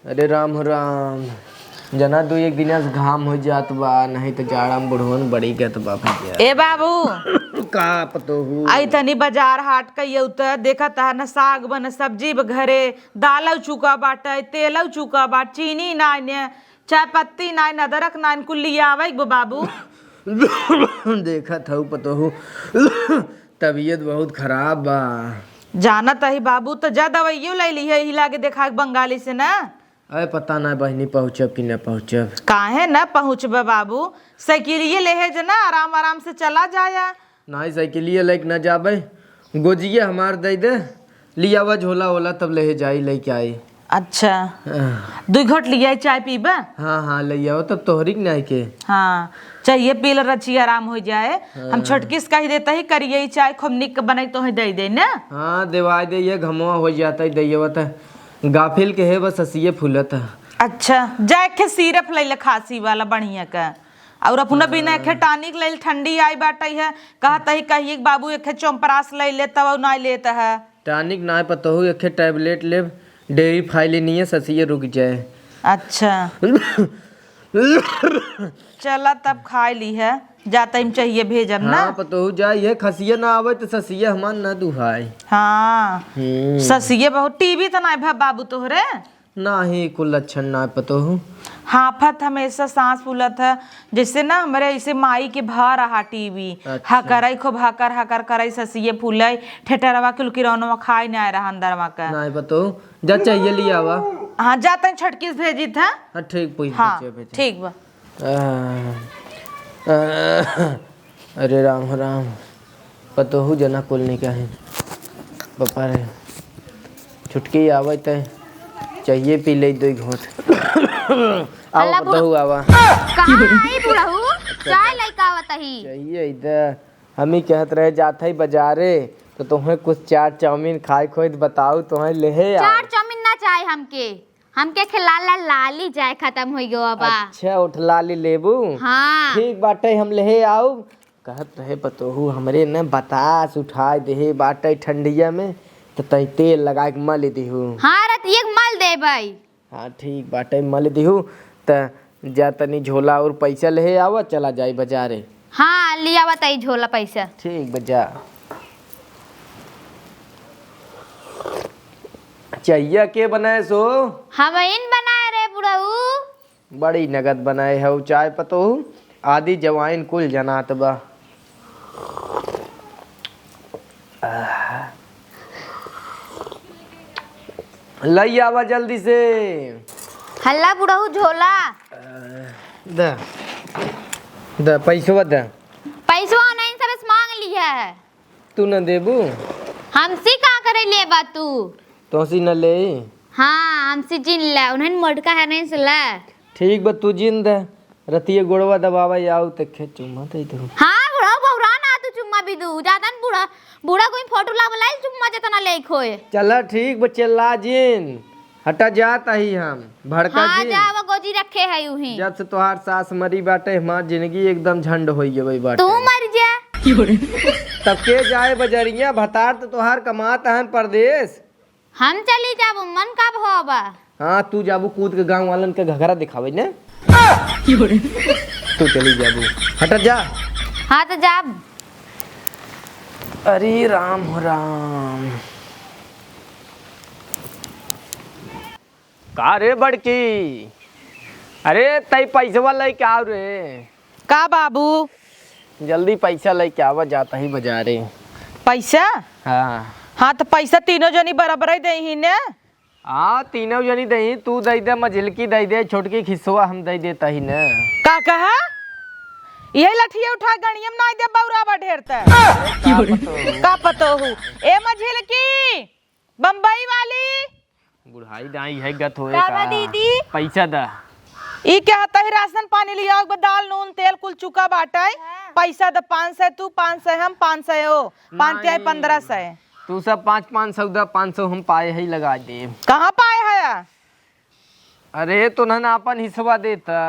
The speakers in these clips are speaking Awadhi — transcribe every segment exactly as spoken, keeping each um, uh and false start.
अरे राम हो राम, जना दू एक दिन से घाम हो जात बा, नहीं तो जाड़ा में बुढ़वन बड़ी गत बा भैया। ए बाबू, का पतोहू? आई तनी बाजार हाट कइयौ त देखत ह न, साग बन सब्जी ब घरे, दालौ चुका बाटे, तेलौ चुका बाट, चीनी नाई ने, चाय पत्ती नाई न, अदरक नाई न, कुल लियावै ब बाबू। देखत हऊ पतोहू, तबीयत बहुत खराब बा। जानत ही बाबू, त जा दवाइयो लै लिहे, ही लागे देखा के बंगाली से ना। अरे पता ना बहिनी, पहुँचब कि ना पहुँचब। काहे ना पहुँचबे बाबू, साइकिलिये लेहे ज ना, आराम आराम से चला जाया। नाहीं, साइकिलिये लेके ना जाबे, गोजिये हमार दे दे, लियावा झोला ओला, तब लेहे जाई, लेके आई। अच्छा, आह। दुई घोट लियाई, चाय पीबे? हाँ हाँ, ले आओ तब तोहरी के नाई के। हाँ, चाहिए पी ल रचिया, आराम हो जाए। हाँ। हम छोटकी से कही देता ही, करिए चाय खूब निक बनाई, तोहे दे दे ना। हाँ, देवाई दे, ये घमवा हो जाता है, दैयवा त गाफिल के है, बस हंसिए फूलत है। अच्छा, जा एक ठे सिरप ले ले खांसी वाला बढ़िया का, और अपना बिना एक ठे हाँ। टॉनिक ले ले, ठंडी आई बाटे है, कहत ही कहिए कि बाबू एक ठे चोमपरास ले ले, तब ना लेत है। टॉनिक ना पतोहू, एक ठे टैबलेट लेब, डेरी फाइलिनिया ससिए रुक जाए। अच्छा। चला तब खाए ली है, जाता ही चाहिए भेजब ना। हाँ पतोहू, जा, ये खसिया ना आवे तो ससिया हमार ना दुहाए। हाँ, हम्म। ससिए बहुत, टीवी तो ना भा बाबू तोहरे? नाही, कुल लक्षण ना पतोहू। हाफत हमेशा सांस फूलत है, जैसे ना हमरे ऐसे माई के भा रहा टीवी। अच्छा। हकरई खूब हकर हकर करई, ससिए फूलई, ठेठरवा के किरौनवा खाई ना रहा अंदरवा का। नाही पतोहू, जा चाहिए लियावा। हाँ, जा तनी छोटकी से भेजित है। हाँ, ठीक, पूछ हाँ, भेजे, भेजे। ठीक बा। आह, आह, अरे राम हो राम, पतोहू जना कुल नहीं कहे। बापा रे, छुटकी आवे त चाहिए पी ले दो घोट। आवा हल्ला बुढ़- पतोहू आवा। कहाँ आई बुढ़ऊ? चाय लइका आवत ही। चाहिए इधर। हम ही कहत रहे जात ही बाजारे, तो तुम्हें कुछ चाट चाउमीन खाए खोए त बताऊ, तुम्हें लेहे आओ। चाट चाउमीन ना चाहे हमके, हमके खिला ला लाली चाय खत्म हो गयो अब। अच्छा, उठ लाली लेबू? हाँ। ठीक बाटे, हम लेहे आउब। कहत रहे पतोहू हमरे न बतास उठाए देहे बाटे ठंडिया में, त तई तेल लगाए के मल दिहू। हाँ, रतिये के मल देबै। हाँ, ठीक बाटे, मल दिहू। त जा तनी झोला और पैसा लेहे आवा, चला जाई बाजारे। हाँ, लियावा तई झोला पैसा। ठीक बा, जा। चहिया के बनाए सो? हमइन बनाए रे बुढ़ऊ। बड़ी नगद बनाए हऊ चाय पतोहू, आदि जवाइन कुल जनात बा। आह। लई आवा जल्दी से। हल्ला बुढ़ऊ झोला। द, द, पैसवा द। पैसवा नहीं, सब मांग लिया है। तू न देबू? हमसे का करे लेबा तू? तोसी न ले। हाँ, हमसे जिन ले, उन्हें मोटका है नहीं से ले। ठीक बा, तू जिन दे। रतिये गोड़वा दबावा आऊ ते खे चुम्मा दे दू। हाँ, बुढ़ा बौरा ना तू चुम्मा भी दू। जातन बूढ़ा, बूढ़ा कोई फोटो ला बुलाई चुम्मा जितना ले खोए। चला ठीक बा, चिल्ला जिन। हटा जात ही हम, भड़का हाँ, जिन। जा, वो गोजी रखे है यूं ही। जब से तोहार सास मरी बाटे, हमार जिंदगी एकदम झंड होई गई बाटे। तू मर जा। तब के जाए बजरिया, भतार तो तोहार कमात हन परदेस। हम चली जाबू, मन का भवा बा? हाँ, तू जाबू कूद के गाँव वालन के घघरा दिखावे ने। तू चली जाबू, हट जा। हाँ, तो जाब। अरे राम हो राम। का रे बड़की? अरे तई पैसवा लेके आव रे। का बाबू? जल्दी पैसा लेके आवा, जाता ही बाजारे। पैसा? हाँ। हाँ, तो पैसा तीनों जनी बराबर ही देही ने। हाँ, तीनों जनी देही, तू दे दे, मझिलकी दे दे, छोटकी खिसवा हम दे देता ही ने। का कहा? यही लठिया उठा गणियम ना दे बौरा बा ढेर त। का पतोहू? का पतोहू? ए मझिलकी, बम्बई वाली। बुढ़ाई दाई है गत होए का बा का? दीदी? पैसा दा। ई के हतही राशन पानी लिया, एक बा दाल, नून, तेल कुल चुका बाटे। हाँ। पैसा द पाँच सौ तू, पाँच सौ हम, पाँच सौ ओ, पाँच तिहाई नहीं। पन्द्रह सौ। तू सब पाँच, पाँच सौ दा, पाँच सौ हम पाए है लगा दे। कहाँ पाए है? अरे तो नन आपन हिस्सा देता।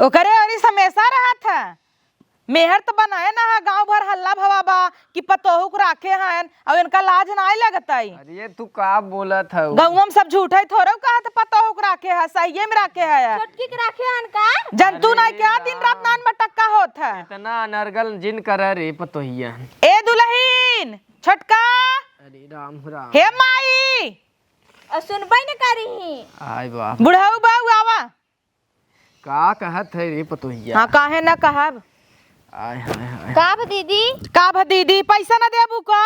ओकरे और इस हमेशा रहत है। मेहर त बनाए ना है, गाँव भर हल्ला भवा बा कि पतोहू के राखे हन, अउ इनका लाज नाई लगत आई। अरे तू का बोलत हऊ? गौवा में सब झूठे थोड़े कहत पतोहू के राखे है, सहिये में राखे है। छोटकी के राखे हन का? जनतू अरे नाई क्या दिन रात नान मटक्का होत है। इतना अनर्गल जिन कर रे पतोहिया। ए दुलहिन, छोटका। अरे राम राम। हे माई। अ, सुनबे न करी। आय बाप। बुढ़ऊ बाऊ आवा। का कहत है रे पतोहिया? हाँ, काहे ना कहब? आय हाय हाय। का भ दीदी? का भ दीदी, पैसा ना देबू का?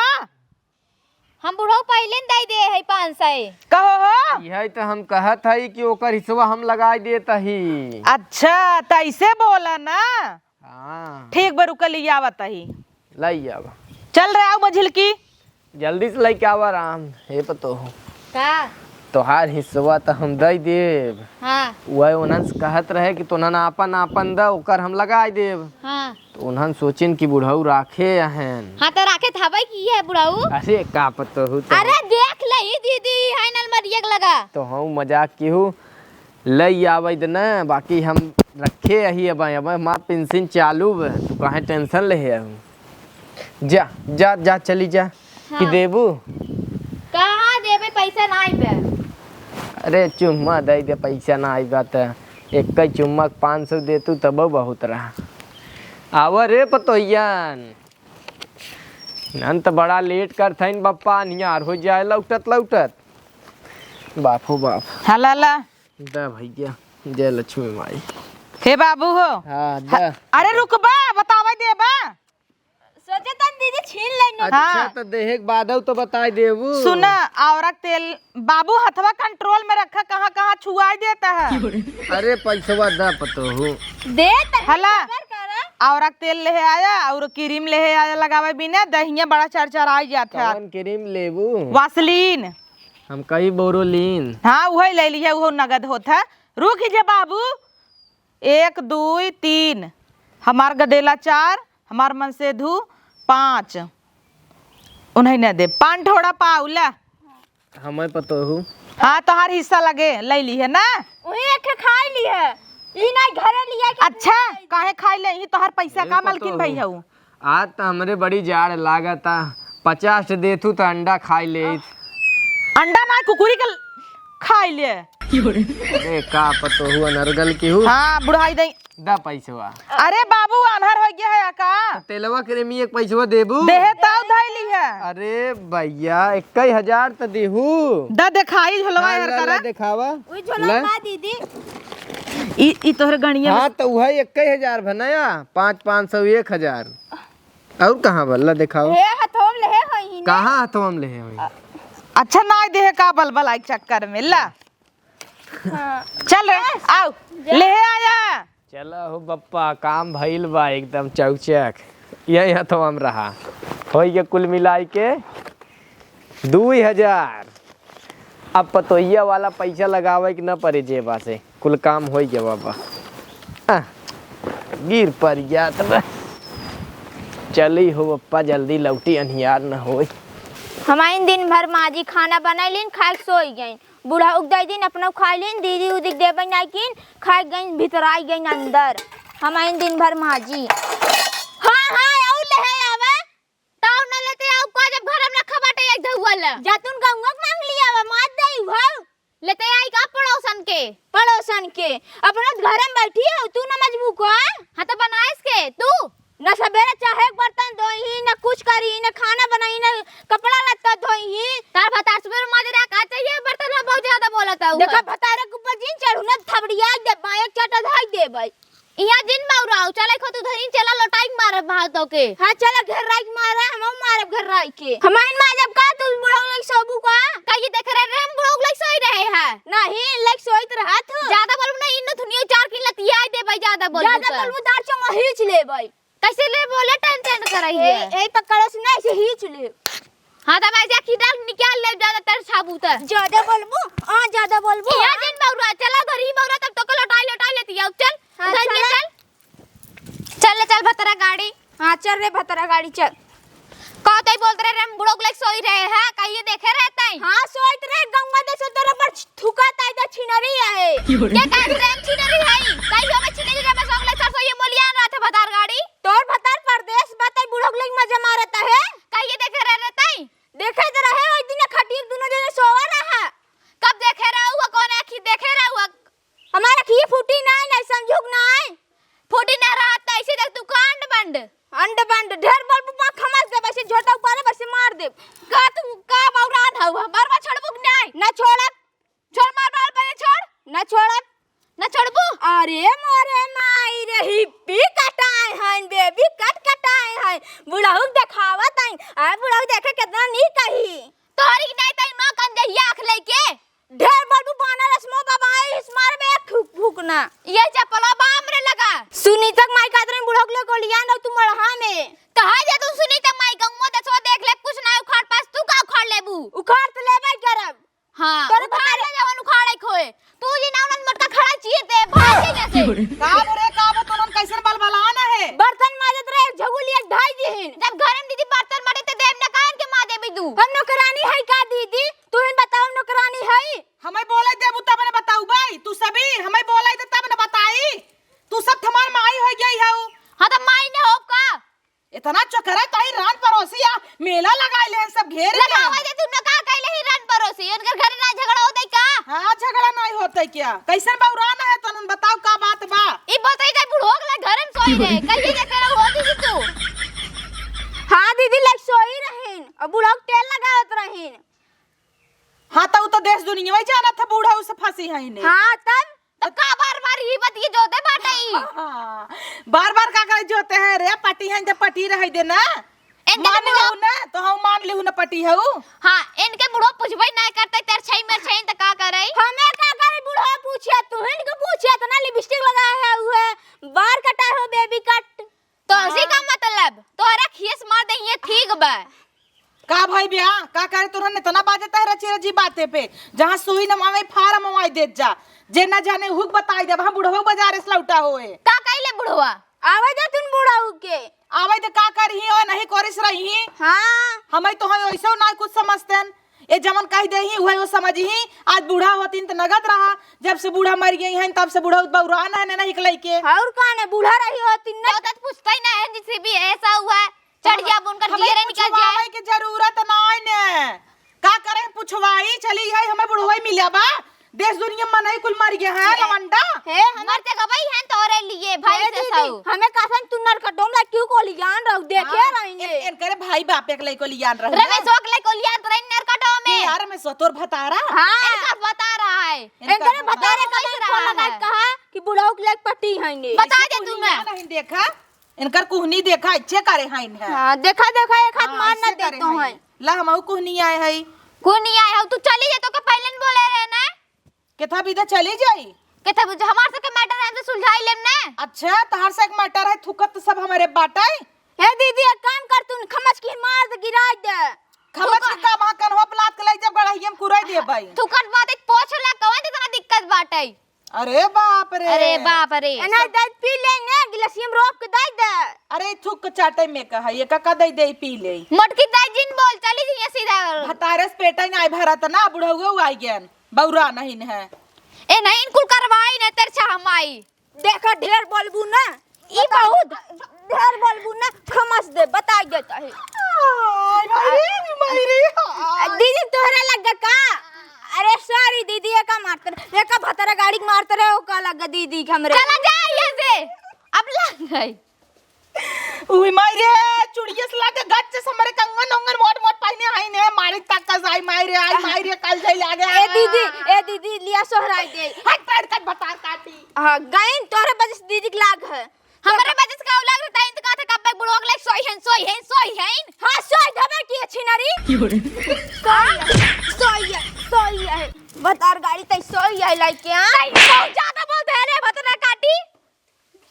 हम बुढ़ऊ पहिले न दे दे है पाँच सौ। कहो हो? यही तो हम कहत है कि ओकर हिस्सा हम लगाई देत ही। अच्छा, त ऐसे बोला ना। हाँ। ठीक बा, रुका, लियावत ही। लई आवा। चल रे, आउ मझिलकी। जल्दी से लइके आवा राम। हे पतोहू। का? तोहार हिस्सवा त हम दई देब। हाँ। वह उन्हन से कहत रहे कि तोहन आपन आपन द, ओकर हम लगाई देब। हाँ। त उन्हन सोचिन कि बुढ़ऊ राखे अहन। हाँ, त राखे त हबै कि है बुढ़ऊ। अरे का पतोहू त। अरे देख लही दीदी, है नलमरिया के लगा। त हम मजाक किहू। लई आवे दे न, बाकी हम रखे अही अब, अब हमार पेंशन चालू बा, तू काहे tension लेहे हऊ? जा, जा, जा, चली जा। कि हाँ। देबू? कहाँ देबे, पैसा नाई बा। अरे चुम्मा दे दे, पैसा नाई बा त। एक चुम्मा के पाँच सौ देतू तबो बहुत रहा। आवा रे पतोहियन। नन त बड़ा late करत हइन बप्पा, अन्हियार होइ जाए लौटत लौटत। बाप हो बाप। हाँ लाला। द भैया, जय लक्ष्मी माई। हे बाबू हो। हाँ, द। ह-, अरे रुकबा, बतावे देबा। सोचे तन दीदी छीन लेनु। अच्छा, हाँ। त देहे के बादउ त बताई देबू। सुना, औरक तेल, बाबू हथवा control में रखा, कहाँ कहाँ छुआई देता है। अरे पैसवा द पतोहू। दे त हला। सबर करा। औरक तेल लेहे आया और cream लेहे आया लगावे बिना, दहिया बड़ा चरचराई जात है। कौन cream लेबू? वासलीन। हम कही बोरोलीन। हाँ, उहइ ले लिहे, उहो नगद होत है। रुक जा बाबू, एक, दुइ, तीन, हमार गदेला चार, हमार मनसेधु पाँच, उन्हइ न दे, पान ठोड़ा पाउ, ला। हमइ पतोहू। हाँ, तोहार हिस्सा लगे, लइ लिहे ना। उही एक ठे खाइ लिहे, ई नाहीं घरे लिहे के अच्छा, काहे खाइ ले, ई तोहार पैसा ए का मलकिन पतोहू। भइ हऊ? आज त हमरे बड़ी जाड़ लागता। पचास ठे देतू त अंडा खाइ लेइत। अंडा ना, कुकुरी के ल-, खाइ ले। अरे का पतोहू अनर्गल किहू। हाँ, बुढ़ाई दई। द पैसवा। अरे बाबू, आन्हर होइ गया है का? तेलवा cream एक पैसवा देबू? देहे ताऊ धइली है। अरे भैया, इक्कीस हजार त देहू। द देखाई झोलवा हाँ, हर ला, करा। ला, देखावा। उई झोला ला। का दीदी? ई, ई तोहरे गणिया में हाँ, त उहइ इक्कीस हजार भनया, पाँच, पाँच सौ, एक हजार। अउर कहाँ बा? ला देखाओ। हे हथवा में लेहे होई ने। कहाँ हथवा में लेहे होई? अच्छा, नाहीं देहे का बलबलाई के चक्कर में, ला। हाँ। चल रे, आउ, लेहे आया। चला हो बप्पा, काम भइल बा एकदम चौचक। यही हथवा में रहा। होई के कुल मिलाई के दुई हजार। अब पतोहिया वाला पैसा लगावे के न परे जेबा से, कुल काम होइ गवा बा। आ, गिर परि जात बा। चली हो बप्पा, जल्दी लौटी, अन्हियार न होई। हमाइन दिन भर माँ जी खाना बनइलिन, खाइके सोइ गइन। बुढ़ऊ के दइ दिन, अपनउ खाइ लिन, दीदी उदी के देबइ नाहीं किन, खाइके गइन, भितराइ गइन अंदर। हमाइन दिन भर माँ जी। हाँ, हाँ, अउ लेहे आवा। ताऊ न लेते आऊ का जब घर में रखा बाटे एक धउआ ला। जा तू गंगवा के मांग लिया बा, मार दे उहउ। लेते आई का पड़ोसन के, पड़ोसन के। अपना घर में बैठी है, तू न मजबू का? हाँ तो बनाइस के, तू? न सबेरे चाहे एक बर्तन धोई, न कुछ करी, न खाना बनाई, न कपड़ा लत्ता धोई। तार भतार सुबेरे माजे रहा का चाहिए, बर्तन में बहुत ज्यादा बोलत है देखा उहउ। भतारे के ऊपर जिन चढ़ू न थबड़िया दे, बाएं चटा धाई दे भाई। इहाँ जिन बउराउ, चला खो तू धरी, चला लोटाई के मारब भाव तोके। हाँ, चला घेर्राई के मारा, हमहू मारब घेर्राई के। हमाइन माजब का तू बुढ़ऊ लइक सोबू का? का ये देख रहे रे, हम बुढ़ऊ लइक सोई रहे हैं? नहीं, लइक सोइत रहा तू। ज्यादा बोलबू ना, इन्नो थुनियो चार किन लतियाई देबइ, ज्यादा बोलबू ज्यादा त। बोलबू दार चोंगा हीच लेबइ। कैसे ले बोले, टन टन करइ ए, है। ए पकड़ो से ना, ऐसे हीच ले। हाँ, तब ऐसे खिदर निकाल ले, ज्यादा तेरे साबुत है। ज्यादा बोलबू? हाँ, ज्यादा बोलबू? इहाँ जिन बउरा, चला घर ही बउरा, तब तोके लोटाई, लोटाई लेती आऊ, चल। हाँ, उधर ले चला। चल। चल ले, चल भतरा गाड़ी। हाँ, चल रे भतरा गाड़ी, चल। का तई बोलत रहे रे, हम बुढ़ऊ लइक सोई रहे हैं, कहिए देखे रहे तई? हाँ, सोइत रहे, गंगा दे से तोरा पर थुका ताई दा छिनरी है। के कहत रहे हम छिनरी है? कहियो में छिनरी रे, बस अगले साल सोइए मोलिया ना थे भतार गाड़ी। तोर फूटी नाहीं, नाहीं समझुक नाहीं। फूटी ना रहत त ऐसे देख तू का अंड बंड। अंड बंड, ढेर बोलबू, माँ खमस देब, ऐसे झोटा ऊपर है, वैसे मार देब। का तू, का बौरान हऊ, बरवा छोड़बू कि नाहीं? ना छोड़ब। छोड़ मार बाल पहले छोड़। ना छोड़ब। ना छोड़बू? अरे मोरे माई रे, हिप्पी कटाए हन, बेबी कट कटाए हन। बुढ़ऊ देखावत हन। आ बुढ़ऊ देखे केतना नीक कही। तोहरी की नाहीं तई माँ कन जहिया आँख लइके। ढेर बोलबू बानर असमो बाबा है, इस मार में एक फूक फूकना। ये चपला बाम रे लगा। सुनीता के माई कहत रहे बुढ़ऊ के लेके ओलियान रहो तू मड़हा में। कहा जा तू सुनीता माई गंगो दसवा देख ले, कुछ ना उखाड़ पास, तू का उखाड़ लेबू? उखाड़ त लेबे करब। हाँ, तोरे उखाड़ भतारे ले जवन उखाड़े खोए। तू जी ना उनन मोटका खड़ा चीर दे, भाग के यहाँ से। का बो रे, का बो, तोनन कैसन बलबलान है? बर्तन माजत रहे, एक झगुली एक ढाई दिहिन। जब घरे में दीदी बर्तन माजे त देब ना, काहे के माजे बिदू? हम नौकरानी है का दीदी? तू ही बताओ नौकरानी है? हमें बोले देबू तब न बताऊ भाई, तू सभी हमें बोले दे तब न बताई। तू सब हमार माई हो गई हऊ। हाँ त माई न होब का? इतना चक्कर है, तोही रान परोसी आ, मेला लगाई ले सब घेर के। लगावा दे, तू न का कहले ही रान परोसी, उनकर घरे ना झगड़ा होते का? हाँ, झगड़ा नहीं होते क्या? कैसन बौरान है तनन, बताओ का बात बा? ई बताई दे बुढ़ो के घरे में सोई रहे, कहिए के तेरा होती थी तू। हाँ दीदी, लग सोई रहीन, और बुढ़ो के तेल लगावत रहीन। हाँ, तो उ तो देश दुनिया में जाना था, बुढ़ऊ से फंसी है इन्हें। हाँ, तब? तो का बार-बार ई बतिये जोते बाटे ई? हाँ, बार-बार का करे जोते हैं रे? पटी हैं तो पटी रहे दे ना। इनके मान तो बुढ़ऊ लिहू ना, तो हम मान लिहू ना पटी हऊ। हाँ, इनके बुढ़ऊ पूछबे ना करते, तेरे छई में छई तो का करे? हमें का करे बुढ़ऊ पूछे, तू इनको पूछे, इतना लिपस्टिक लगाए है, उ है, बार कटा हो, बेबी कट। तो उसी हाँ। का मतलब, तोहरा खीस मार दे, ये ठीक बा। का भाई ब्या, का करे तोहन इतना बाजत है रची रची बाते पे? जहाँ सुई नमावे, फार मवाई देत जा। जे ना जाने, हुक बताई देब, हम बुढ़ऊ बाजार से लौटा होए। का कइले बुढ़वा? आवे दे तुन बुढ़ऊ के। आवे दे का करही, ओ नहीं कोरिस रही। हाँ। हमें तो हम वैसे ना कुछ समझतेन। ए जवन कह देही, उहे वो समझही। आज बूढ़ा होतीन त नगद रहा, जब से बूढ़ा मर गई हैं, तब से बूढ़ा बौरान है, ना हिकलई के। और का ने, बूढ़ा रही होतीन ना। तो तत पूछता ही ना है, जिससे भी ऐसा हुआ है, चढ़ जा, अब उनकर हम जियरे निकल जाए। पूछवावे के जरूरत ना है ने। का करे पूछवाई, चली है, हमें बुढ़वाई मिला बा। देश दुनिया में मनई कुल मर गया है, हे, लवंडा। हे, हमर ते गवाही हैं तोरे लिए, भाई हे से दीदी, सऊ। हमें कहन तू नरकटो में क्यों को लियान रहू, देखे हाँ, रही ने। इन-, इनकरे भाई बाप एक लइको लियान रहू ना। रमेशवा के लइको लियान तो रही नरकटो में। ये यार, रमेशवा तोर भतारा। हाँ। इनका बता रहा है। इनका इनकरे भतारा। भतारे का कइसे फोन रहा लगा है? कहा कि बुढ़ऊ के लइक पटी हैं ने। बता दे तू ना। नहीं देखा, इनकर कुहनी देखा, अच्छे करे हैं इन्हें। हाँ, देखा, देखा, एक हाथ हाँ, मार ना ऐसे करे देतो हैं। हैं। ला, हमहू कुहनी आए हैं। कुहनी आए हो, तू चली जा, तो के पहले न बोले रहे ना। केथा बिदा चली जाई? केथा बिदा, हमार सबके matter है, हमसे सुलझाई लेम ना। अच्छा, तहार से एक matter है, थुकत तो सब हमारे बाटे। हे दीदी, एक काम कर, तू खमच की मार दे, गिराई दे। खमच थुकत के काम, हाँ, कन्हवा पे लात के ले जब गड़हिया में कुराई दे भाई। थुकत बात एक पोछ ला, कवन इतना दिक्कत बाटे? अरे बाप रे। अरे बाप रे। एना दे पी ले ने, गिलासिया में रोक के दे दे। अरे थुक चाटे में कहा, ये का, का दे दे पी ले। मोटकी दाई जिन बोल, चली जइया सीधा। भतारे से पेट ही ना भरत ना, बुढ़ऊ आई गन। बौरा नहीं है। ए नहीं, इनकुल करवाई ना, तेरे छा हम आई। देखा, ढेर बोलबू ना। ई बताई बहुत। ढेर बोलबू ना, खमस दे, बताई देता है। आय, माई रे, माई रे, आ, आय। दीदी, तोहरे लग का? अरे, sorry, दीदी, एका मारत रहे, एका भतरा गाड़ी के मारत रहे, ओका लग दीदी के हमरे। चला जा यहाँ से। अब लग गई। उई माई रे, चुड़िया से लाके गच से हमरे कंगन उंगन मोट मोट पहिने हई ने, मारी तक का जाई माई रे, आई माई रे, कल जाई लागे। ए दीदी, ए दीदी, लिया सोहराई दे। हट, हट, हट, भतार काटी। हाँ, गइन तोरे वजह से दीदी के लाग है। हमरे वजह से का लाग रहता है, इनका था कब बुढ़वा के लाग सोई हैं, सोई हैं, सोई हैं। हाँ, सोई धबे की अच्छी नारी। क्यों रे? सोई, सोई है, सोई है। भतार गाड़ी तई सोई है लाइके, हाँ? तई बहुत ज्यादा बोल दे रे, भतरा काटी।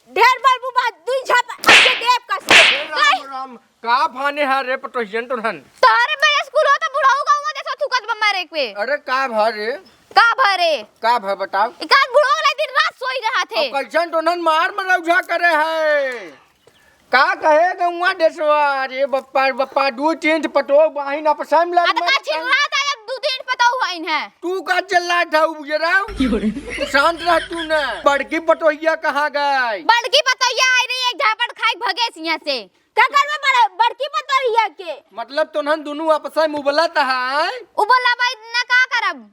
ढेर बोलबू बात, दुई झाप अच्छे देब कस। हे राम राम, का भाने हा रे पटोहियन तोहन? तोहरे वजह से कुल होता बुढ़ऊ गाँव में देखो थुकत बा मारे के। अरे का भा रे? का भा रे? का भा बताओ? इकान बुढ़ऊ वाला दिन रात सोई रहा थे। अब कैसन तोहन मार मरौझा करे है? का कहे गौवा देसवा रे बप्पा, बप्पा, दू तीन ठे पटोह बाहिन आपस में लड़ आ, त मर का छिन गए। रात आया, दू तीन पतोह हइन है। तू का चिल्लात हऊ, बुझराऊ? क्यों रे? शांत रह तू ना। बड़की पटोहिया कहाँ गई? बड़की पतोहिया आई रही, एक झापट खाई भगे से यहाँ से। का करबे बड़-, बड़की पतोहिया के? मतलब तोहन दुनू आपस में उबलत है? उबला बाई ना का करब?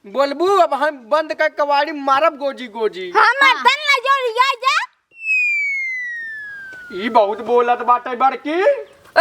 बोलबू, अब हम बंद कर कवाड़ी मारब गोजी गोजी। हम हाँ। मर्दन ला जोड़िया जा। ई बहुत बोलत बाटे बड़की।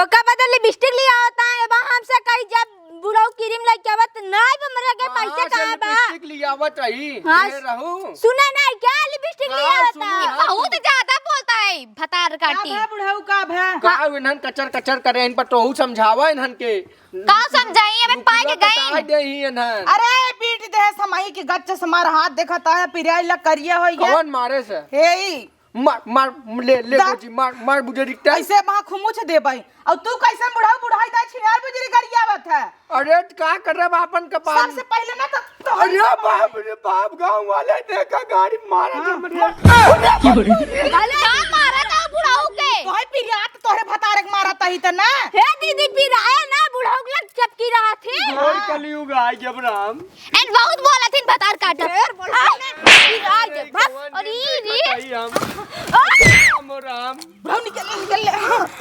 ओका बदे लिपस्टिक लिया होता है, अब हमसे कही जब बुढ़ऊ क्रीम लेके आवत, ना अब हमरा के कहाँ पैसे से कहाँ बा? लिपस्टिक लियावत रही? हाँ, दे रहू। सुने नहीं क्या लिपस्टिक हाँ, लिया होता? सुनी, हाँ, बहुत सुनी। ज्यादा बोलता है, भतार का काटी। भा बुढ़ऊ का भा? का इन्हन कचर कचर करे, इन पर तोहू समझावा इन्हन के। का समझाई, अबे पाए के गई। बताई दे ही इन्हन। अरे पीट दे समही के गच्च से मार हाथ देखता है, पिराई ला करिया होई है। कौन मारे से? हे ई। मार, मार, ले, ले दा- गोजी, मार, मार बुझे रिक्टर। ऐसे वहाँ खुमुच देबै। और तू कैसन बुढ़ऊ बुढ़ाई दा छिनार बुजरी गरियावत है? अरे, त का करब आपन कपाल? सबसे पहले ना तो, तो अरे बाप रे बाप, गाँव वाले देखा गाड़ी मारा हाँ, जम रे। मा- भले का मारा था बुढ़ऊ के? तोहे पिरियात तोहरे भतारे के मारा तही त ना। हे दीदी, पिराए ना बुढ़ऊ के लग चपकी रहा थी। घोर कलयुग आ गया राम। एन बहुत बोलत हिन भतार काटब। ढेर बोलत हाँ? हिन। ई राज, अरे, भक, कौन और ई, दिन ई। बताई हम? आ! राम, राम। बुढ़ऊ निकल ले, निकल ले।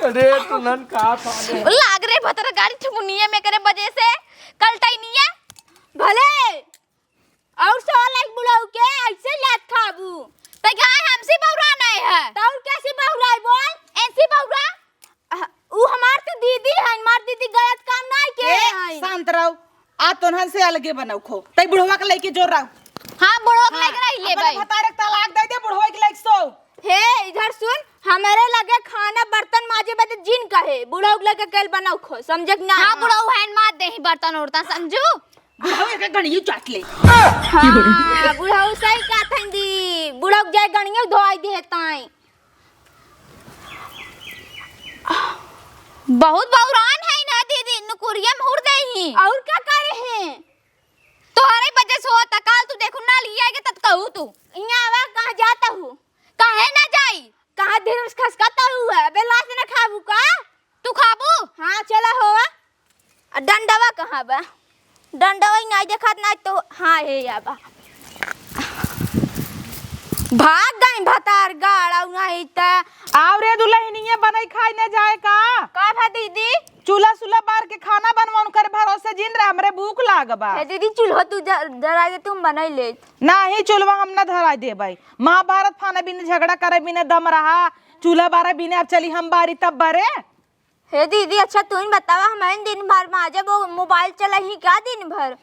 अरे, तुनन का पाले। लाग रे भतार गाड़ी ठुमुनिया में करे बजे से, कल टाइनिया। भले, और सौ लाख बुढ़ऊ के ऐसे लात खाबू। त गाय हमसे बौरा नहीं है। त और कैसे बौरा है बोल? ऐसी बौरा? अह, उ हमार तो दीदी है, हमार दीदी गलत काम नहीं के ए, है। शांत रहो। आ तोनहन से अलगे बनौ खो। तई बुढ़वा के लइके जोर रहो। हाँ, बुढ़वा के हाँ, लइके रही ले अपने भाई। भतारे के तलाक दे दे, बुढ़वा के लइके सो। हे, इधर सुन, हमारे लगे खाना बर्तन माजे बदे जिन कहे, बुढ़वा के लइके कल बनौ खो, समझे कि ना? हाँ, बुढ़वा है, मार दे ही बर्तन उर्तन, समझू? बुढ़वा एक गणियो चाट ले। हाँ, बुढ़वा सही कहत हन दी, बुढ़वा के जाए गणियो धोआई दे ताई। बहुत बौरान है ना दीदी, नुकुरिया में हुर दे ही। और का करे हैं? तोहरे वजह से होता, काल तू देखू ना लिया के तब कहू तू। इहाँ आवा, कहाँ जाता हूँ? काहे ना जाई? कहाँ धीरे से खसकाता हूँ है? अबे लाश ना खाबू का? तू खाबू? हाँ, चला हो। आ डंडवा कहाँ बा? डंडवा ही नाई देखात, नाई तो, हाँ, हे या बा। भाग गई भतार गाड़, और नहीं त। आव रे दुल्हनिया, बनई खाई न जाए का? का भा दीदी? चूल्हा सुल्हा बार के खाना बनवा, उनकर भरोसे जिन रह, हमरे भूख लाग बा। हे दीदी, चूल्हा तू ज-, जराई दे, तुम बनई ले। नाही, चूल्हा हम न धराई देबई। महाभारत फाने बिना, झगड़ा करे बिना दम रहा, चूल्हा बारे बिना अब चली हम बारी तब बरे। हे दीदी, अच्छा तू ही बतावा, हम दिन भर माजे वो मोबाइल चलही का दिन भर?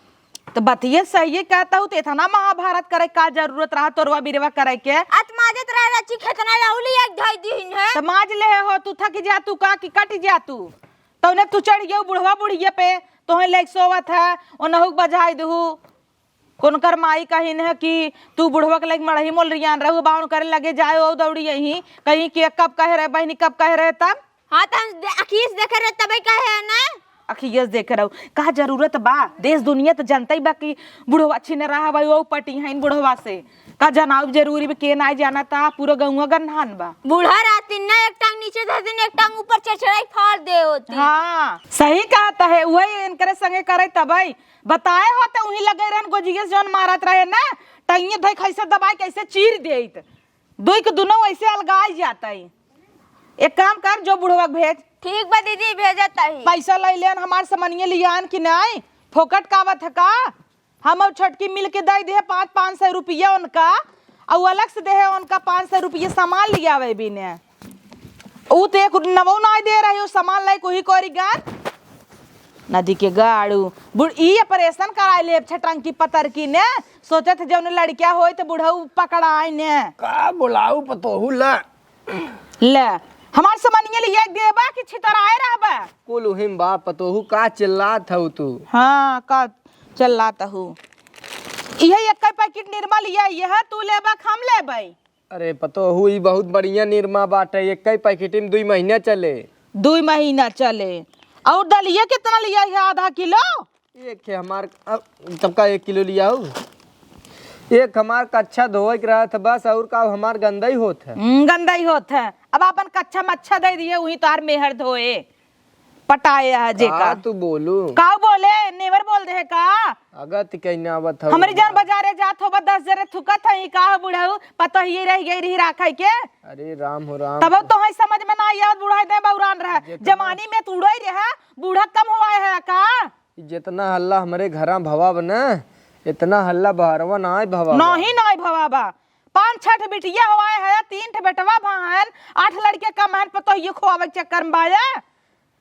तो बतिये सही कहता हूँ, तो इतना महाभारत करे का जरूरत रहा तोरवा बिरवा करे के? अत माजत रहे रची खेतना लाउली एक ढाई दिन है। तो माज ले हो, तू थक जा तू का कि कट जा तू? तौने तू चढ़ गयो बुढ़वा बुढ़िया पे, तोहे लेके सोवत है, ओनहु के बजाई दहू। कोनकर माई कहिन है कि तू बुढ़वा के लइके मड़ही मोल रियान रहू, बाउन करे लगे जाए ओ दौड़ी यही, कहीं कि कब कहे रहे बहिनी, कब कहे रहे तब? हाँ, त हम दे-, अखिए से देखे रहे तबे कहे है ना। अखिए से देखे रहू, का जरूरत बा? देश दुनिया त जनतई बा कि बुढ़वा छिन रहा भाई, ओ पटी हइन बुढ़वा से। का जनाउब जरूरी बा, के नाई जानता, पूरा गौवा गन्हान बा। बूढ़ा रहती ना, एक टांग नीचे धरती, एक टांग ऊपर चढ़चढ़ाई फाड़ दे होती। हाँ, सही कहत है, उहे इनकरे संगे करे तबई। बताए होते उही लगे रहन, गोजिया से जौन मारत रहे ना, टंगिया धई कैसे दबाए, कैसे चीर देइत। दुई के दुनो वैसे अलगाई जातई। एक काम कर, जो बुढ़वा के भेज। ठीक बा दीदी, भेजत हई। पैसा लई लेन, हमार समनिया लियान कि नाई? फोकट का आवत है का? हम और छोटकी मिल के दई दे पाँच, पाँच सौ रुपया उनका, और अलग से देहे उनका पाँच सौ रुपया सामान लियावे बिने। ऊ तो एक नवौ नाई दे रही, ऊ सामान लाई कोही कोरी गान। नदी के गाड़ू, बुढ़-, ई ऑपरेशन कराए लेब छटंकी पतरकी ने, सोचत है जौन लड़किया होई तो बुढ़ऊ पकड़ाई ने। का बोलाऊ पतोहू ला? ले, हमार समनिया लिया के देबा कि छितराए रहबा? कुल उहिम बा पतोहू, का चिल्लात हऊ तू? हाँ, का चिल्लात हऊ? इहे एक्कै पैकेट निरमा लिया, इहे तू लेबा कि हम लेबै? अरे पतोहू, ई बहुत बढ़िया निरमा बाटे, एक्कै पैकेट में दुई महीना चले। दुई महीना चले। और दलिया कितना लिया है? आधा किलो? एक है हमार, अब तब का एक किलो लिया हो? एक हमार कच्छा धोए के रहत है बस, और का हमार गंदा ही होत है। हम्म, गंदा ही होत है। अब अपन कच्छा मच्छा दे दिए, वही तोहार मेहर धोए। पटाए है जे का का। तू बोलू? का बोले? नेवर बोल दे है का? अगत कहीं ना आवत हऊ हमरी जान। बाजारे जात होबा, दस जने थुकत है, का हो बुढ़ऊ, पता ही रह गई रही राखे के। अरे राम हो राम। तब तो है समझ में ना आवत, बुढ़ा दे बौरान रहा। जितना जमानी में तू उड़ई रहा, बूढ़ा कम हुआ है का? जितना हल्ला हमरे घरा भवा बा ना, इतना हल्ला बहरवा नाई भवा बा। नहीं, नाई भवा बा। पाँच छठ बिटिया हवाए है, तीन ठे बेटवा भा हन, आठ लड़के कम हन, पतोहिए खोआवे के चक्कर में बाया।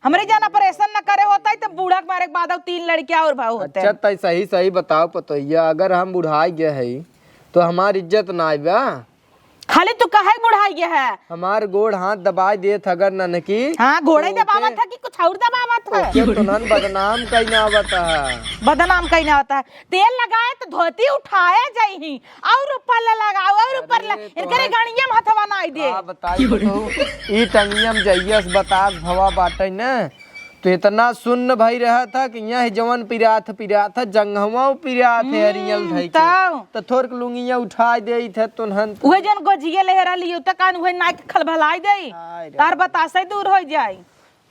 हमरे जन ऑपरेशन न करे होता है तो बूढ़ा के मारे के बाद और तीन लड़के और भाव होते अच्छा, हैं। तै सही सही बताओ पतोहिया, अगर हम बुढ़ाई गए हई तो हमार इज्जत ना आइबा? खाली तू काहे बुढ़ाई गए है? हमार गोड़ हाथ दबाई देत अगर ननकी। हाँ, गोड़े तो ओके दबावत है कि कुछ और दबावत है? ओके तो नन बदनाम कहीं ना आवत है। बदनाम कहीं ना होता है। तेल लगाए तो धोती उठाए जाई ही और ऊपर ले लगाओ और ऊपर ले, अरे, इनकरे तोहर गणिया में हथवा नाई दे। का बताई तो, ई टंगिया में जइयस बतास भवा बाटे न, तो इतना सुन्न भई रहत ह कि यहाँ ही जवन पिरात ह, पिरात ह, जंघवा पिरात है हरियल हम्म, धई के। तब? तो थोड़क लुंगिया उठाई देइत है तुनहन। उहे जन गोजिया लेहे रहली, उ त कान उहे नाई के खलभलाई देई। हाय रे। तार बतासे दूर हो जाई।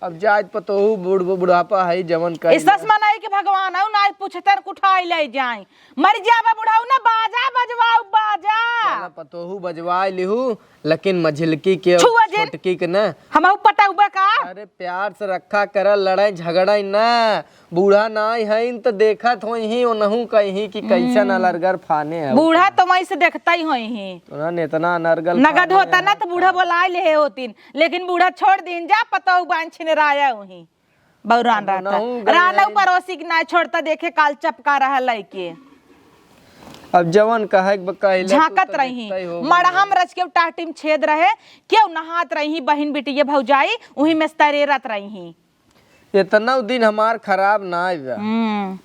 अब जाइत पतोहू बूढ़, बुढ़ापा है, जवन करी इसस ले। मनाई कि भगवान हऊ, नाई पूछते न कुठाई ले जाई। मर जाबा बुढ़ऊ ना, बाजा बजवाऊ, बाजा। चला पतोहू बजवाई लिहू, लेकिन मझिलकी के, छुआ जिन। छोटकी के ना। हमहू पटउबा का? अरे प्यार से रखा करा, लड़ाई झगड़ाई ना। बूढ़ा नाई हईन त देखत होइहीं, ओनहू कहीं कि कैसन हम्म। अलरगर फाने है। बूढ़ा तो वहीं से देखता ही होइहीं। उन्होंने इतना अनर्गल नगद फाने होता ना हैं। तो बूढ़ा बोलाए लेहे होतीन, लेकिन बूढ़ा छोड़ दीन जा, पतोहू बान छिनराया उहीं। बौरान अब रहता। नहू गए रानऊ हैं। पड़ोसी के ना छोड़ता, देखे काल चपका रहा लइके। अब जवन कहे के ब-, कहले तू झांकत तो रही। देखता ही हो गए। मड़हम रच के टाटी में छेद रहे, केहू नहात रही, बहिन बिटिया भौजाई, उही में तरेरत रही। इतना दिन हमार खराब ना आइबा। हम्म।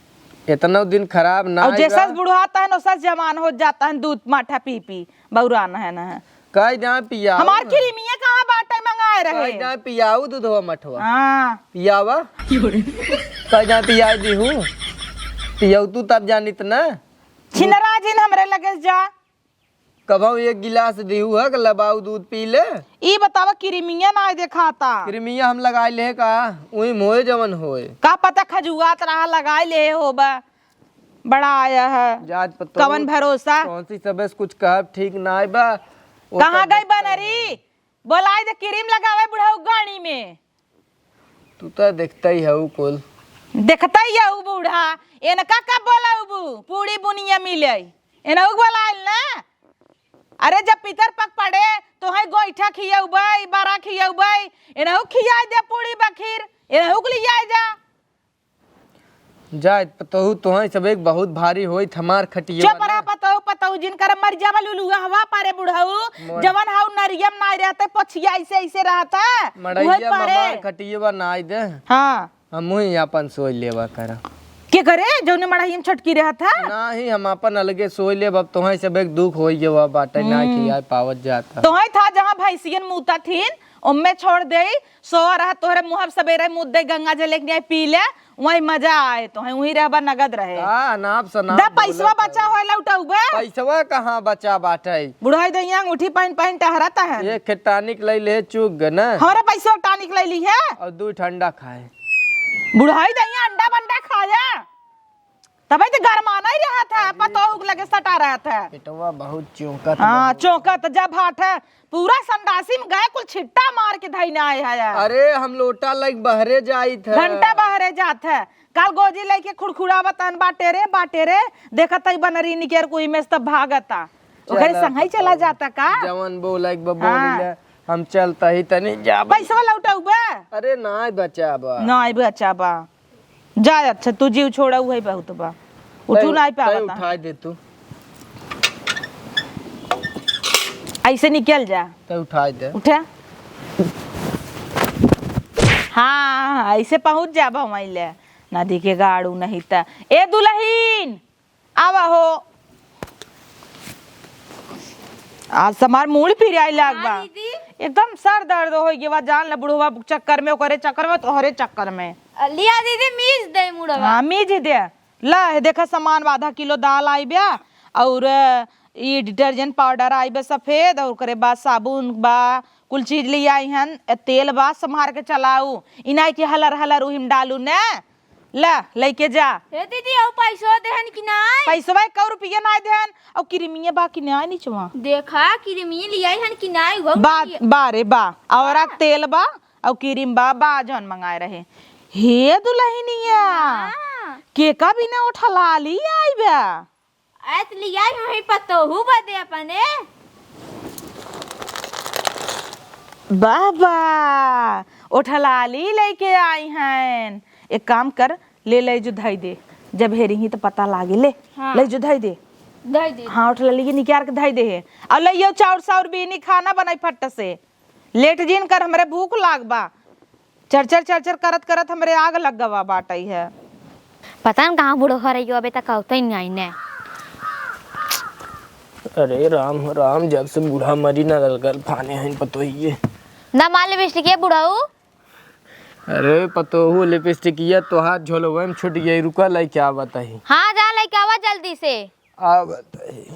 इतना दिन खराब ना और आइबा। जैसा बुढ़ाता है ना, वैसा जवान हो जाता है, दूध माठा पी पी, बौरान है ना। कह जाए पियाऊ हमार ना। किरिमिया कहाँ बाटे, मंगाए रहे। कह जाए पियाऊ दूधवा मठवा। हाँ। पियावा। कह जाए पियाई दीहू। पियाऊ तू तब जानित ना। छिनरा जिन हमरे लगे से जा। कबहू एक गिलास दिहू है कि लबाऊ दूध पी ले? ई बतावा, किरिमिया ना देखाता। किरिमिया हम लगाई ले का? उही मोए जवन होए। का पता खजुआत रहा, लगाई ले होबा। बड़ा आया है। जात पतो कवन भरोसा? कौन सी सबे से कुछ कहब ठीक ना आए बा। वो कहाँ सब गई बनरी? बोलाई दे किरिम लगावे बुढ़ऊ गाड़ी में। तू तो देखता ही हऊ कुल। देखता ही हऊ बूढ़ा, एनका का बोलाउबू? पूरी बुनिया मिले, एनहू के बोलाइल ना। अरे जब पितर पक पड़े, तोहई गोइठा खियउबई, बरा खियउबई, एनहू खियाई दे पूरी बखीर, एनहू के लियाई जा। जाए पतोहू, तोहई सब एक बहुत भारी होइत हमार खटिया चुप वाला। रह पतोहू, पतोहू जिन कर मर जावा लुलुआ हवा पारे बुढ़ऊ, मोर जवन हाउ नरियम नाई रहते, पछिया ऐसे, ऐसे रहता, मड़ैया उहे में पारे। हमार खटिया नाई दे। हाँ। हमहू ही आपन सोई लेवा करा। के करे? जौने मड़ाही में छोटकी रहत है? नाही, हम आपन अलगे सोई लेब। अब तोहई सब एक दुख होई गवा बाटे, ना हम्म। खियाए पावत जाता। तोहई था जहाँ भैंसियन मूता थीन, ओम्मे छोड़ देई, सोआ रहा तोहरे मुँह, अब सबेरे मूत दे, गंगा जल एक न्याय पी ले, वही मजा आए तोहई, वही रहबा नगद रहे। का अनाप शनाप दा पैसवा बोलत बचा है? होए लौटौबे। पैसवा कहाँ बचा बाटे? बुढ़ाई दइया अंगूठी पहन पहन टहरत है। एक ठे टानिक ले ले चुग न। हमरे पैसवा टानिक ले ली है। और दू ठंडा खाए। बुढ़ाई दइया अंडा बंडा खाया, तबे तो गरमाना ही रहत है, पतोहू के लगे सटा रहत है। पेटवा बहुत चौंकत हाँ, बा। चौंकत जब हाथ है, पूरा संडासी में गए कुल छिट्टा मार के धइना आए है यार। अरे हम लोटा लइके बहरे जाइत है। घंटा बहरे जात है, काल गोजी लइके खुड़खुड़ावत हन, बाटे रे, बाटे रे, देखत है बनरी निकेर कोई में से तब भागता। ओकरे चला संगई चला पतोहू। जाता का? जवन बोला एक बा बोल हाँ। ले, हम चलता ही तनी जाबे। पैसवा लौटौबे? अरे नाय बचा बा। नाय बचा बा। जा, अच्छा, तू जीव छोड़ा, उहे बहुत बा। उठू तै, नाई तै पावता। उठाई दे तू। ऐसे निकल जा। तै उठाई दे। उठा। हाँ, ऐसे पहुँच जाब हम ले। नदी के गाड़ू नहीं त। ए दुलहिन, आवा हो। आज हमार मूड़ पिराई लाग बा। हाँ, दीदी। एकदम सर दर्द हो गया बा, जान ले बुढ़वा चक्कर में, ओकरे चक्कर में, तोहरे चक्कर में। अ, लिया दीदी, मीज दे मुड़वा। हाँ, मीज ही दे। ला, हे देखा सामान बा, आधा किलो दाल आई बा, और ई detergent powder आई बा सफेद, और ओकरे बाद साबुन बा, कुल चीज ले आई हन, ए, तेल बा, संभार के चलाऊ। ई नाई कि हलर हलर उहिम डालू ने। ला, लइके जा। ए दीदी, अउ पैसो देहन कि नाई? पैसवा एको रुपया नाई देहन। अउ किरिमिया बा कि नाई निचवा? देखा, किरिमिया लियाई हन कि नाई? उहो बा, लिया। बा रे, बा। और बा? तेल बा, अउ किरिम बा, बा जौन मंगाए रहे। हे दुलहिनिया, हाँ। केका बिना ओठलाली आई बा? ऐत लियाई हई पतोहू बदे अपने। वाह वाह, ओठलाली लइके आई हन। एक काम कर, ले, ले जो धई दे, जब हेरी ही तो पता लागे। ले, हाँ। ले जो धई दे। धई दे। हाँ, ओठलाली के निकार के धई दे है। और ले यो चाउर साउर बीनी, खाना बनाई फट से। लेट जिन कर, हमरे भूख लाग बा। चरचर चरचर करत करत हमरे आग लग गवा बाटई है। पता न कहाँ बूढ़ो हरैयो, अबे तक आवतई नाई ने। अरे राम हो राम, जब से बूढ़ा मरी ना ललगल फाने हइन पतोहिए। ना मार लिपस्टिक ये बुढ़ऊ। अरे पतोहू लिपस्टिकिया तोहार झोलवे में छूट गई, रुका लइके आवत ही। हाँ जा लइके आवा जल्दी से। आवत ही।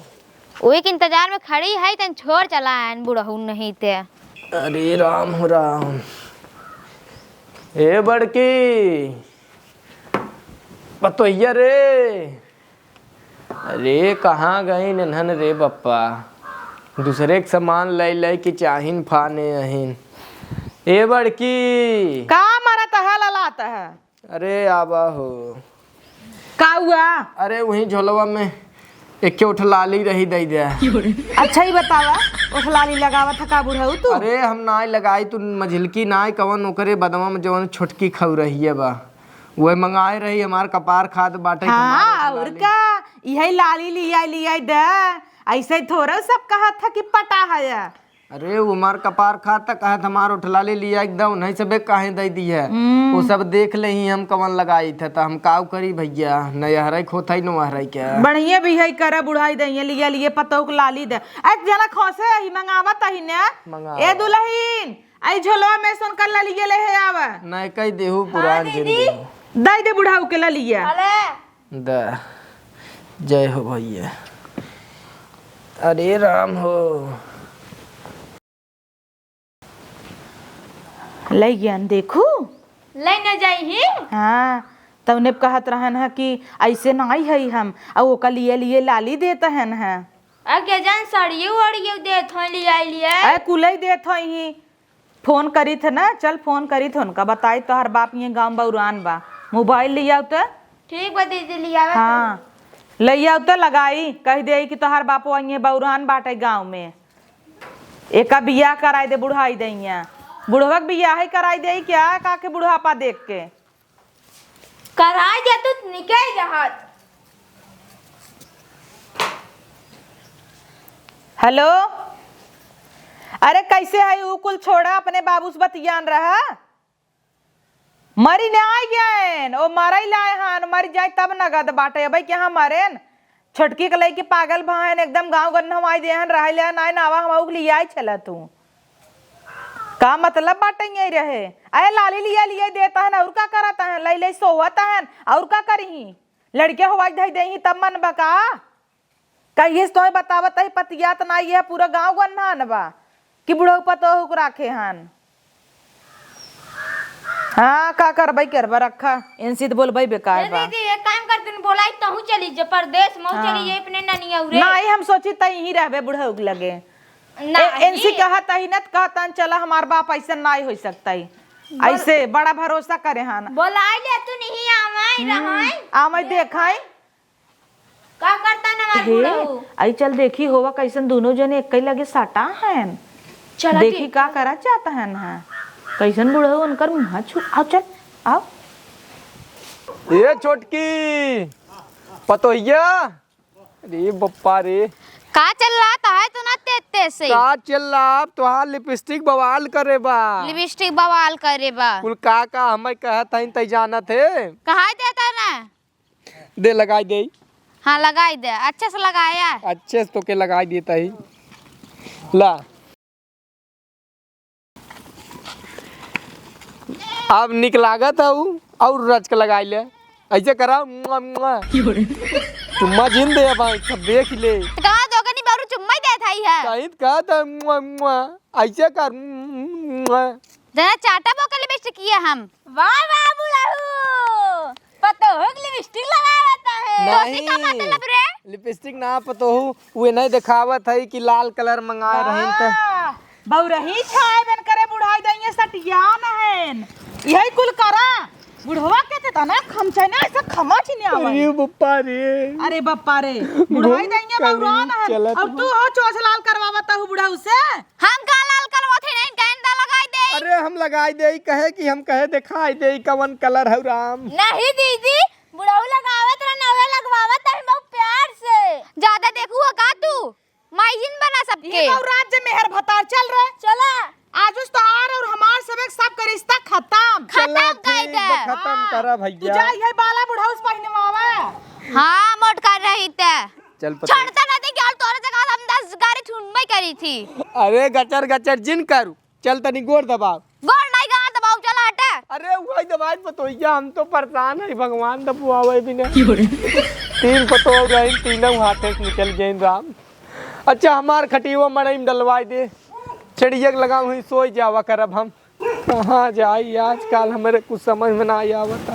ओही के इंतजार में खड़ी है, तन छोड़ चला आयन बुढ़ऊ नहीं ते। अरे राम हो राम। ए बड़की, पतोहिया रे। अरे कहाँ गई नन्हन रे बप्पा? दूसरे के सामान लै लै के चाहिन फाने अहिन। ए बड़की। का मरत है ललात है? अरे आवा हो। का हुआ? अरे वही झोलवा में एक ओठलाली रही, दे दे। अच्छा ही बतावा, ओठलाली लगावत है का बुढ़ऊ तू? अरे हम नाई लगाई, तू मझिलकी नाई कवन ओकरे बदवा में जवन छोटकी खऊ रही है बा, वह मंगाए रही। हमार कपार खात बाटे कि हाँ, हमार और ओठलाली। का, यही लाली लिया लिया दे, ऐसे थोड़ा सब कहत है कि पटा है। अरे वो हमार कपार खात, कहत हमार ओठलाली लिया एकदम, नहीं सबे काहे दे दी है। हम्म। वो सब देख ले ही हम कवन लगाई थे, तो हम काउ करी भैया, न यहराई खोथाई न वहराई के। बढ़िया भी है, करे बुढ़ाई दे, ये लिया लिए पतोह के लाली दे। ए, जना खोसे ही मंगावत ही ने। मंगावा। ए दुल्हन, आई झोलवा में से उनका ललिया ले है आवा। नहीं कह देहू हाँ पुरान दीदी। जिंदगी। दे दे बुढ़ाऊ के ललिया। अरे। द। जय हो भैया। अरे राम हो। लइ गयन देखू। लइ न जाई ही। हाँ, तउने कहत रहन है कि ऐसे नाई है हम, अउ ओका लिए लिए लाली देत हन है। अगे जान साड़ियो वाड़ियो देत हैं, लियाई लियाई। अरे कुलई देत हैं ही। फोन करी थे ना, चल फोन करी थे उनका, बताई तोहर बाप ये गाँव बौरान बा। मोबाइल लियाउ त। ठीक बा दीदी, लियावा हाँ, लियाउ त लगाई, कह दे कि तोहर बापो ये बौरान बाटे गाँव में। एका बियाह कराई दे, बुढ़ाई दइया। बुढ़वा के बियाह ही कराई दे क्या, का के बुढ़ापा देख के? कराई दे तू निकल जहाज। हेलो, अरे कैसे है? ऊ कुल छोड़ा, अपने बाबू से बतियान रहा। मरी ने आइ गएन, ओ मरइ लाए हन, मरि जाए तब नगद बाटे। अबे के हाँ मरेन, छोटकी के लइके पागल भएन, एकदम गाँव गन्हवाई देहन, रहइ ले नाई नावा हम उग लियाई छला तू। का मतलब बाटे यही रहे? अरे लाली लिया लिया देता है ना, और का करता है? लइ लइ सोवत है, और का करिही? लड़के होवाई धइ देही तब मन बका? कहिए से तोहे बतावत ही, पतियात नाई है, पूरा गाँव गन्हान बा कि बुढ़ऊ पतोहू के राखे हन। हाँ, का करबई करबा, रखा, इनसे तो बोलबई बेकार ए बा। दीदी, एक काम कर, तुम बोलाई तहू चली जे परदेस, महू हाँ। चली जे अपने ननिया उरे। नाई, हम सोची त यहीं रहबे बुढ़ऊ के लगे। ना ए, इनसे ही। कहत ही न त कहतन, चला हमार बाप ऐसे नाई हो सकता ही। बोल- ऐसे बड़ा भरोसा करे हन। बोलाई ले तू नहीं आवाई हम्म, रहई। आवाई देखाई। का करता ना हमार हे, बुढ़ऊ? आई चल देखी होवा कैसन दोनों जने एक ही लगे सटा हैं। चला देखी देख। का करा चाहता है ना। कैसन बुढ़ऊ उनकर मुँह छू, आओ चल, आओ। ए छोटकी, पतोहिया, अरे बप्पा रे। का चिल्लात है तू ना तेज तेज से? का चिल्लाब, तोहार लिपस्टिक बवाल करे बा। लिपस्टिक बवाल करे बा। कुल का का हमें कहत हईन तै जानत है। कहाई देता ना। दे लगाई दे। हाँ लगाई दे, अच्छे से लगाया। अच्छे से तोके लगाई देता ही। ला। अब निक लागत हऊ, और रच के लगाई ले। ऐसे करा, मुआ, मुआ। चुम्मा जिन दे भाई, सब देख ले। कहाँ दोगनी बारू चुम्मा ही देत हई है। कहीं कहा था, मुआ, मुआ। ऐसे कर, मुआ। जना चाटा बोके लिपस्टिक किया हम। वाह, वाह, बुढ़ऊ। पतोहू के लिपस्टिक लगावत है। नहीं। तोसे का मतलब रे? लिपस्टिक ना पतोहू, वे नहीं दिखावत है कि लाल कलर मंगाए रही त। वाह, बौरही छाए बन करे बुढ़ाई दइए सटिया न है। यही कुल करा। बुढ़वा के ते तना खमचैना ऐसा खमच ही नहीं आवा। अरे बप्पा रे। अरे बप्पा रे। बुढ़ाई घूम दैया कहीं बउरान है। चलत और तू हो चोंच लाल करवावत हूँ बुढ़ऊ से। हम का लाल करवात है, नहीं कहन दा लगाई दे। अरे हम लगाई दे, कहे कि हम कहे दिखाई दे कवन कलर है राम। नहीं दीदी, बुढ़ऊ लगावत रहे, नवे लगवावत है बहुत प्यार से। ज्यादा देखू हो का तू? माई जिन बना सबके। ये तो राज्य में हर भतार चल रहे। चला। आज उस तोहार और हमार सब एक सबके रिश्ता खत्म। खत्म चला कर ठीक दे। बा, खत्म हाँ। करा तू भैया। जा, ये बाला बुढ़ऊ से पहिनवावा। हाँ, मोट कर रही ते। चल पता। छोड़ता ना थे, क्या तोरे जगह हम दस गाड़ी छुनबे करी थी। अरे गचर गचर जिन करू, चल तनी गोड़ दबाव। गोड़ नहीं गाड़ दबाव, चल हटे। अरे वही दबाई पतोहिया, हम तो परेशान है, भगवान दबवावे भी नहीं। तीन पतोह रही, तीनों हाथे से निकल गए राम। अच्छा हमार खटियो मड़ई में डलवाई दे, छेड़िया के लगाऊ हुई सोई जावा करब हम। कहाँ जाई आजकल, हमरे कुछ समझ में ना आवता।